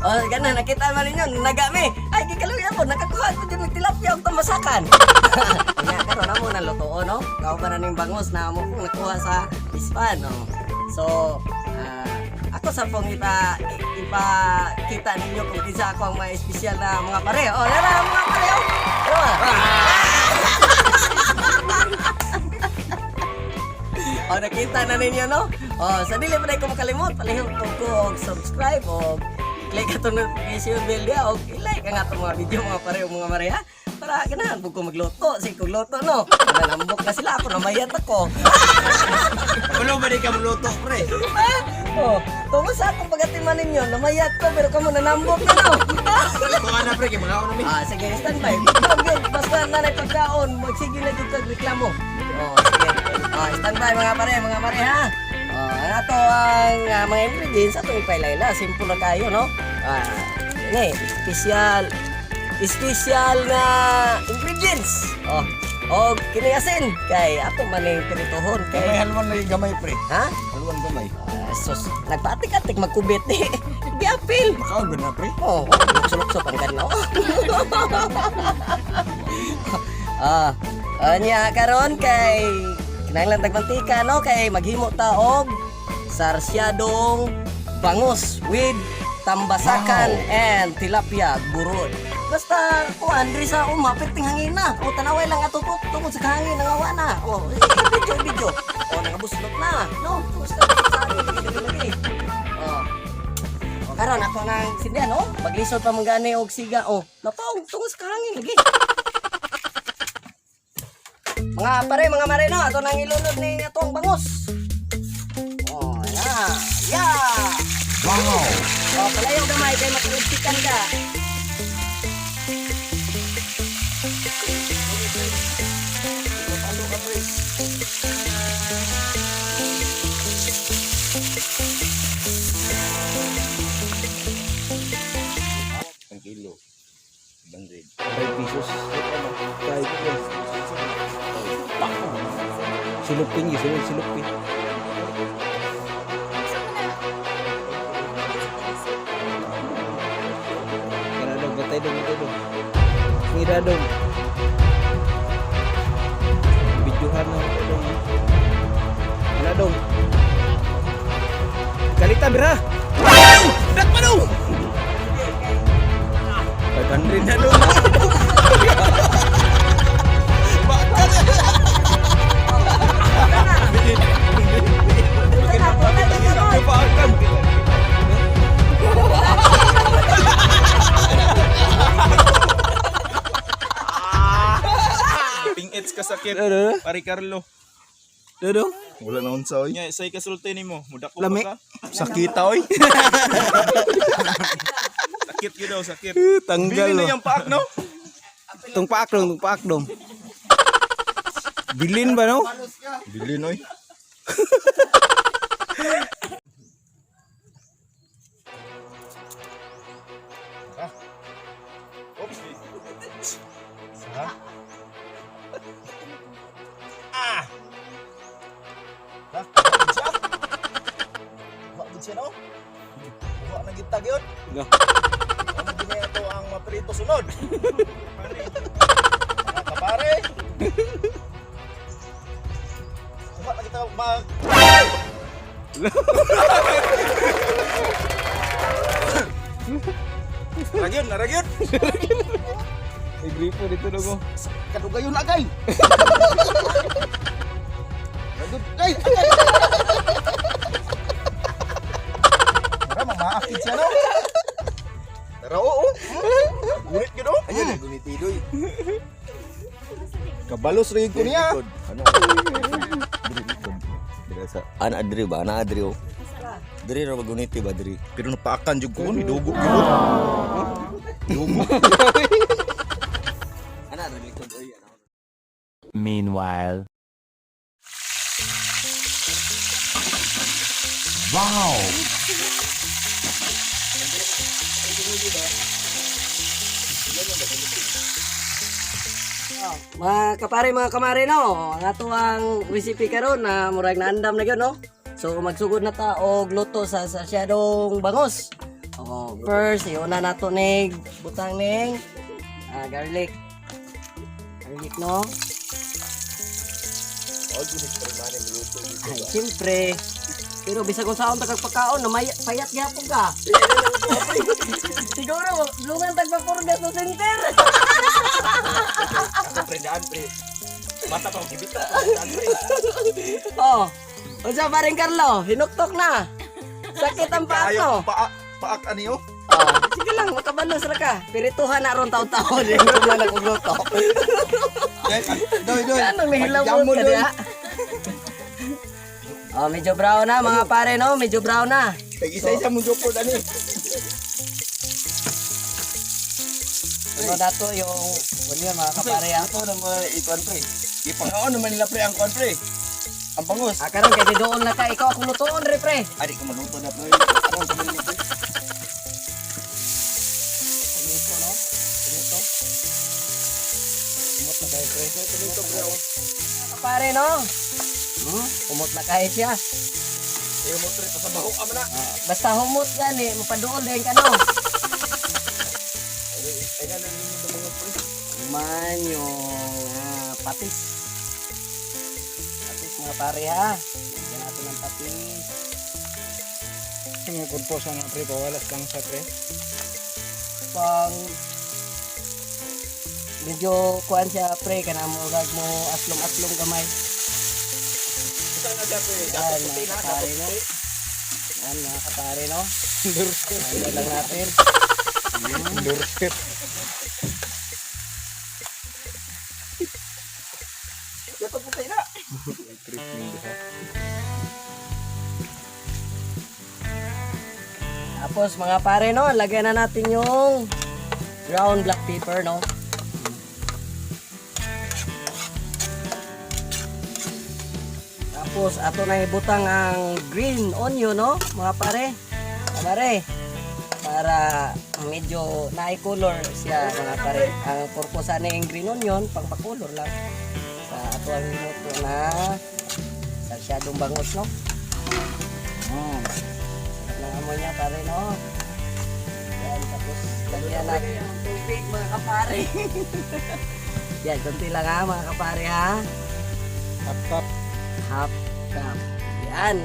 Oh, gana nakita man ninyo nagami. Ay gikaluya po nakakuha ko jud og tilapia og tambasakan. Nya karon amo na lutuon, no. Kauban na ning bangos na amo kong nakuha sa ispan, no. So, ako sa pong ipa kita ninyo kung kinsa ako ang mga espesyal na mga pare. Oh, nara mga pare, oh. Ano ba? Oh, nakita na ninyo, no? Oh, sa dili pa ko makalimot, palihog ko ko og subscribe o click atong notification bell diya og i-like ang atong mga video, mga pare o mga mare, ha. Para ganahan pud ko magluto, sige kog luto, no. Nalambok na sila ako, namayat ako. Wala ba di ka muluto, pre? Ah, oh, tungod sa akong pagatiman ninyo, namayat ko pero kamo nanambok na, no. Lutuan na, pre, kay mga na mi. Ah, sige, stand by. Yun, basta nanay pagkaon, magsige na jud kag reklamo. Oh, sige. Ah, stand by mga pare, mga mare, ha. Oh, ang ato ang mga ingredients atong ipailayla, simple na kayo, no? Ah, ni special special na ingredients. Oh, og kini asin kay ato maning pirituhon Gamay kay halwan lagi gamay, pre. Ha? Halwan gamay. Ah, sus, nagpaatik-atik magkubit ni. Giapil. Makaon ba na, pre? Oh, lukso-lukso pang gano. Ah, anya karon kay kinahanglan tag mantika, no, kay maghimo ta og sarsyadong bangus with tambasakan and tilapia burod. Basta kuan diri sa uma perting hangin na. O tanaway lang ato po tungod sa hangin nangawa na. O eh, video video. O nangabuslot na. No, tungod sa hangin lagi lagi. Oh. O karon ako nang sindihan, oh. Maglisod pa man gani og siga, oh. Napaw tungod sa hangin lagi. Mga pare, mga mare, no, ato nang ilunod ni atong bangus. Oh, ya. Yeah. Wow! Oh, palayo gamay kay makalugsikan ka. Ano ka, pre? Ang kilo. 100. 5 pesos. 5 pesos. Silupin, gisulod, silupin. Kana dong, batay dong, batay dong. Ngira dong. Videohan na ako dong. Kana dong. Kalita bira. Wow! Dak pa dong. 500 na dong. Pingits ka sakit. Ano? Pare Carlo. Dodong. Wala na unsa, oy. Nya say kasulti nimo, mudako Lami. ka. Sakita, oy. Sakit gyud daw, sakit. Tanggal. Bili na Oh. yung paak, no? Tung paak dong, tung paak dong. Bilin ba no? Bilin, oy. Sa? Ah! Ha? Wa siya? Wa gud siya, no? Wa na gid ta gyud. No. Ano gid niya ato ang maprito sunod? Pare. Mga kapare. Wa na kita mag Ragyod, naragyod. May gripo dito dong. Kadugayon agay. Ragod ay agay. Tara mamaakit siya, no. Tara oo. Gunit gyud oh. Ayun, gunitidoy. Kabalos rin ko niya. Ano? Diri likod. Diri sa ana diri ba? Ana diri oh. Diri ra ba guniti ba diri? Pero napaakan jud ko ni dugo gyud. Dugo. Ana ra likod oy. Ana. Meanwhile. Wow. Mga kapare, mga kamare, no, ang ato ang recipe karon na murag naandam na gyud, no. So magsugod na ta og luto sa sarsyadong bangos. Oh, first, iuna nato ning butang ning garlic. Garlic, no? Ay, siyempre. Pero bisag kung saan tagkag pagkaon, no, may, payat gyapon ka. Siguro, lungan tagpapurgas sa center. Ako pre daan pre. Bata pa akong gibita. Daan pre. Oh. Unsa pa rin, Carlo? Hinuktok na. Sakit ang paa Kayo ko. paak paak ani oh. Oh, sige lang, makabalos ra ka. Pirituhan na ron taon-taon. Yung man ako luto. Doy, doy. Anong nahilabot ka diha? Oh, medyo brown na mga pare, no? Medyo brown na. Isa-isa mo jupod ani. Ano dato yung onion mga kapare ha? Ito na mga ikuan pre. Ipangaon naman nila pre ang kuan pre. Ang bangos. Ah, karon kay doon na ka ikaw akong lutoon re pre. Ari ko maluto na pre. Ano sa mga pre? Tomato, no? Tomato. Umot na kayo pre. Tomato pre. oh. Kapare, no? Umot na kayo siya. Eh mo pre sa baho ka man na. Ah, basta humot gani, mapaduol din ka, no? Ay na lang yung mga pre. Man yung patis. Patis mga pare ha. Lagyan natin ng patis. Ang kurposa nga pre, pawalas lang sa pre. Pang medyo kuan siya pre kana mo gag mo aslom-aslom gamay. Ito na siya pre. Yan, Dapat mga puti na, kapare, dapat no? puti. Yan mga kapare, no? Lagyan lang natin. Endorser. Dapat puti na. Trip yung duha. Tapos mga pare, no, lagyan na natin yung ground black pepper, no? Tapos ato na ibutang ang green onion, no, mga pare. Mga pare, para medyo naay color siya mga pare. Ang purpose ani ang green onion, pangpakulor lang sa ato ang ginuto na sarsyadong bangos, no? Sarap ng amoy niya pare, no? Yan, tapos lagyan natin ng tubig mga kapare. Yan, konti lang ha mga kapare ha. Half cup. Half cup. Yan.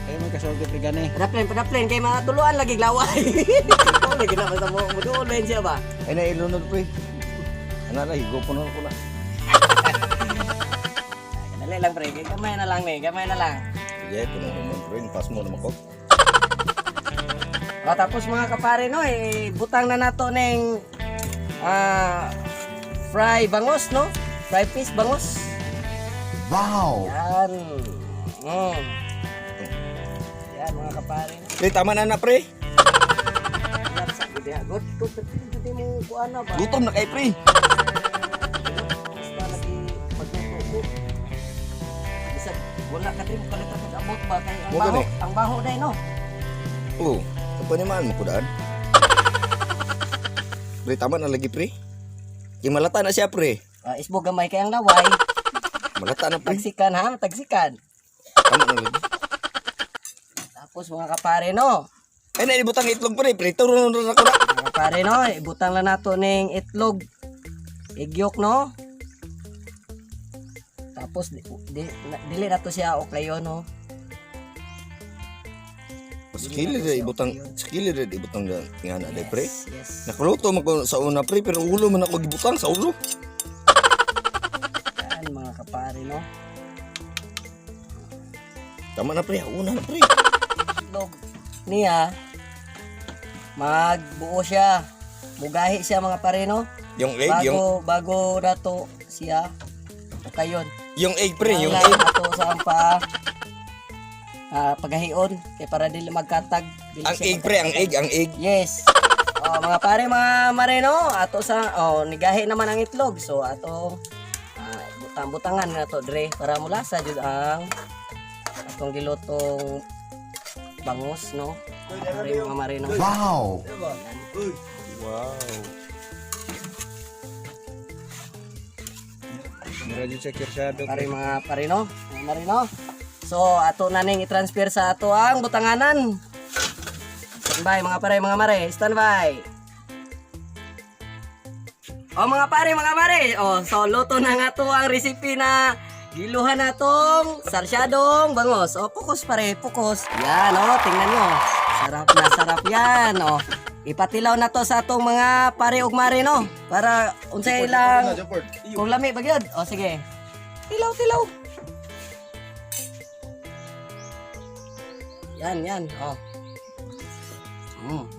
Ay may kasulti pre gani. Padaplin, padaplin, kay mga tuluan lagi glaway. Ikaw lagi na basta mo, muduol siya ba? Ay na ilunod pre. Ana na higopon na ko na. Dali lang pre, kay gamay na lang ni, gamay na lang. Sige, puno naman pre, pass mo naman ko. O, tapos mga kapare no, eh, butang na nato ning fry bangos no? Fry fish bangos. Wow. Yan. Yan mga kapare. No? Pre, tama na na pre. Yan sa gud ya. Good to pwede mo kuan na ba? Gutom na kay pre. Basta lagi magluto ko. Bisag wala ka din kalit ka abot ba kay ang Mo baho, gani. ang baho day no. Oo, kapanimaan mo ko daan. Pre, tama na lagi pre. Kay malata na siya pre. Ah, isbog gamay kay ang laway. Malata na pre. Tagsikan ha, tagsikan. Tama na lagi. Tapos mga kapare no. Ay na ibutang itlog pre, pre. Turo na ko na. Mga kapare no, ibutang lang nato ning itlog. Igyok no. Tapos dili na to siya okay no. Sa kilid rin ibutang, sa kilid rin ibutang nga na pre. Yes. Nakaluto man ko sa una pre, pero ulo man ako gibutang sa ulo. Yan mga kapare no. Tama na pre, una na pre. Itlog niya magbuo siya. Mugahi siya mga pare no. Yung egg, Bago yung bago nato siya okay yun. yung egg pre, yung Kailangan egg. nato sa ang pa pagahion kay para dili magkatag. Dili Ang siya egg pre, ang egg, ang egg. Yes. Oh, mga pare, mga mareno, ato sa oh nigahi naman ang itlog. So ato butang-butangan nga to dre para mulasa jud ang atong gilutong bangus no. Pare mga mareno. Wow. Wow. Mura jud sa kirsado Pare pre. mga pare no. Mga marino. So ato na ning i-transfer sa ato ang butanganan. Standby mga pare, mga mare, standby. O mga pare, mga mare, o so luto na nga to ang recipe na giluhan natong sarsyadong bangos. O focus pare, focus. Yan o, tingnan nyo. Sarap na sarap yan o. Ipatilaw na to sa atong mga pare ug mare no para unsay ilang kung lami ba gyud. O sige. Tilaw, tilaw. Yan, yan. O.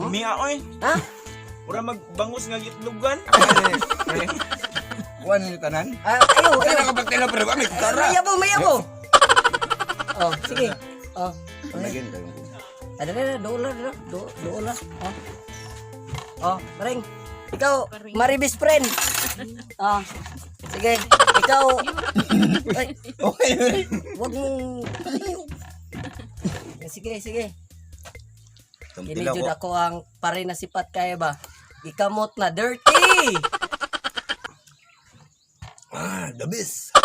Miya oy. Ha? Ura magbangos nga gitlugan. Kuan ni tanan. Ah, ayo, ayo. Kaya kapag tila pero kami tara. Mayabo, mayabo. Oh, sige. Oh. Lagyan tayo. Ada na, doon lang, doon, doon lang. Oh. Oh, Ring. Ikaw, Maribis friend. Oh. Sige, ikaw. Ay, Okay. wag mong Sige, sige. Kini Tilaw jud ko. ako ang pare na sipat kaya ba? Ikamot na dirty. Ah, the best.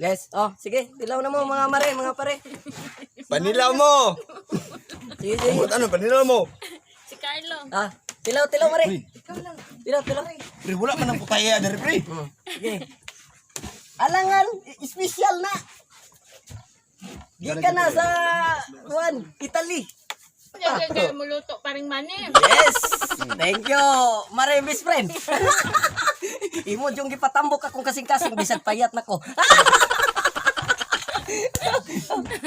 Yes. Oh, sige, tilaw na mo mga mare, mga pare. Panilaw mo. Sige, sige. Kumot ano panilaw mo. Si Carlo. Ah, tilaw, tilaw mare. Tilaw, tilaw. Pre, wala man ang putaya diri pre. Sige. Alangan, special na. Gikan na sa kuan, Italy. Kaya kayo muluto paring mani. Yes. Thank you, Mare best friend. Imo jung gipatambok akong kasing-kasing bisag payat nako.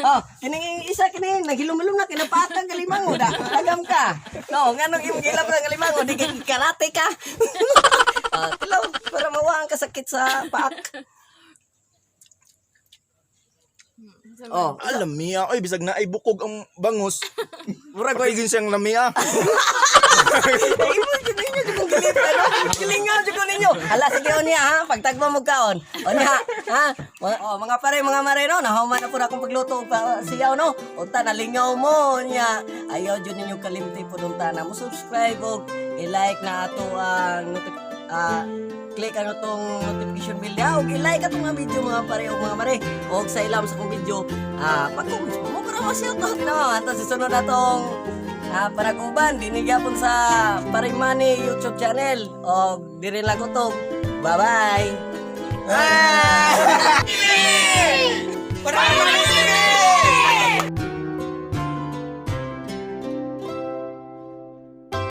Oh, kining isa kini naghilom-hilom na kinapatag galimango da. Agam ka. No, nganong imong gilap na galimango di kay karate ka. Ah, tilaw para mawa ang kasakit sa paak. Oh, Alam miya oy, bisag na ay bukog ang bangus. Murag oy gin siyang lamia. Ay, mo jud ninyo jud kong gilit ano? Gilingaw jud ko ninyo. Hala sige unya ha, pagtagba mo kaon. Unya ha. Mga, oh, mga pare, mga mare no, nahuman na pud akong pagluto og siyaw no. Unta nalingaw mo unya. Ayaw jud ninyo kalimti pud unta na mo subscribe og i-like na ato ang click ang atong notification bell diha og i-like atong mga video mga pare og mga mare og sa ilam sa akong video pag-comments mo para ma-shoutout no ato sa sunod atong panaguban dinhi gyapon sa Parimani YouTube channel og diri lang kutob. Bye bye. Bye!